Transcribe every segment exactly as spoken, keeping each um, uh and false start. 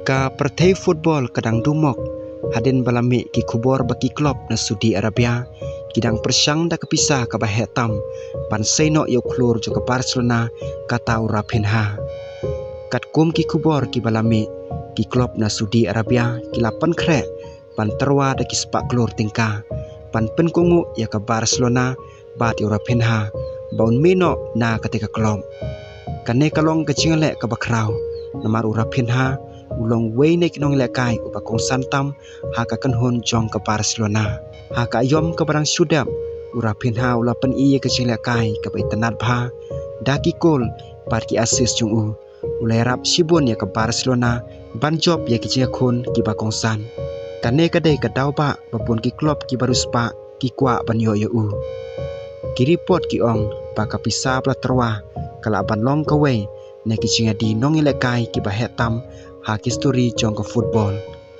Ka pyrthei football ka dang dumok hadien ba la mih ki khubor ba ki klub na Saudi Arabia ki dang pyrshang da ka pisa kaba heh tam ban sei noh ïa u khlur jong ka Barcelona, kata u Raphinha. Katkum ki khubor kiba la mih, ki klub na Saudi Arabia ki la pynkhreh ban tyrwa da ki spah klur tyngka ban pynkohnguh ïa ka Barcelona bad ïa u Raphinha ba un mih noh na katei ka klub. Kane ka long ka jingïaleh kaba khraw, namar u Raphinha u long uwei na ki nongïalehkai uba kongsan tam ha ka kynhun jong ka Barcelona. Ha ka aïom kaba dang shu dep, u Raphinha u la pyni ïa ka jingïalehkai kaba itynnad bha, da ki kol bad ki assist jong u. U la ïarap shibun ïa ka Barcelona ban jop ïa ki jingïakhun kiba kongsan. Kane ka dei ka daw ba ba bun ki klub kiba riewspah ki kwah ban ïoh ïa u. Ki report ki ong ba ka pisa ba la tyrwa ka lah ban long kawei na ki jingïadie nongïalehkai kiba heh tam ha ki history jong ka football.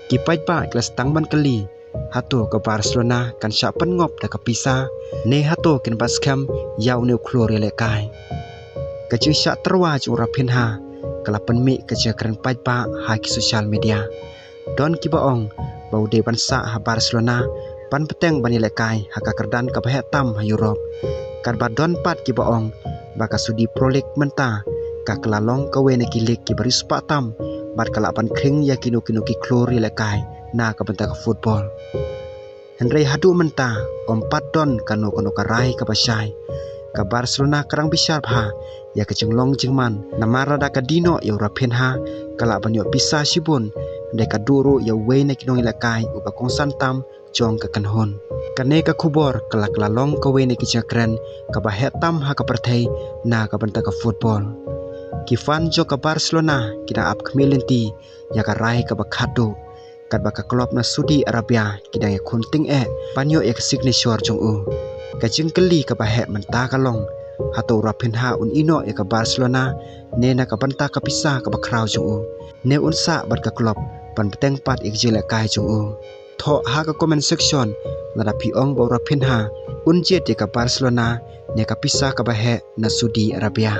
Ki paidbah ki la sdang ban kylli, hato ka Barcelona kan shah pynngop da ka pisa, ne hato kin bat skhem ïa une u khlur ïalehkai? Ka jingshah tyrwa jong u Raphinha ka la pynmih ka jingkren paidbah ha ki social media. Don kiba ong ba u dei ban sah ha Barcelona ban bteng ban ïalehkai ha ka kyrdan kaba heh tam ha Europe. Katba don pat kiba ong ba ka Saudi Pro League mynta ka ka la long kawei na ki league kiba riewspah tam bad ka lah ban khring ïa kino kino ki khlur ïalehkai na ka bynta ka football. Hynrei haduh mynta ym pat don kano kano ka rai kaba shai. Ka Barcelona ka dang bishar bha ïa ka jinglong jingman, namar lada ka die noh ïa u Raphinha ka lah ban ïoh pisa shibun, hynrei ka duh ruh ïa uwei na ki nongïalehkai uba kongsan tam jong ka kynhun. Kane ka khubor ka la ka la long kawei na ki jingkren kaba heh tam ha ka pyrthei na ka bynta ka football. Ki fan jong ka Barcelona ki dang ap khmih lynti ïa ka rai kaba khatduh, katba ka klub na Saudi Arabia ki dang ïakhun tyngeh ban ïoh ïa ka signature jong u. Ka jingkylli kaba heh mynta ka long, hato u Raphinha un ïeh noh ïa ka Barcelona ne na ka bynta ka pisa kaba khraw jong u, ne un sah bad ka klub ban bteng pat ïa ka jingïalehkai jong u? Thoh ha ka comment section lada phi ong ba u Raphinha un jied ïa ka Barcelona ne ka pisa kaba heh na Saudi Arabia.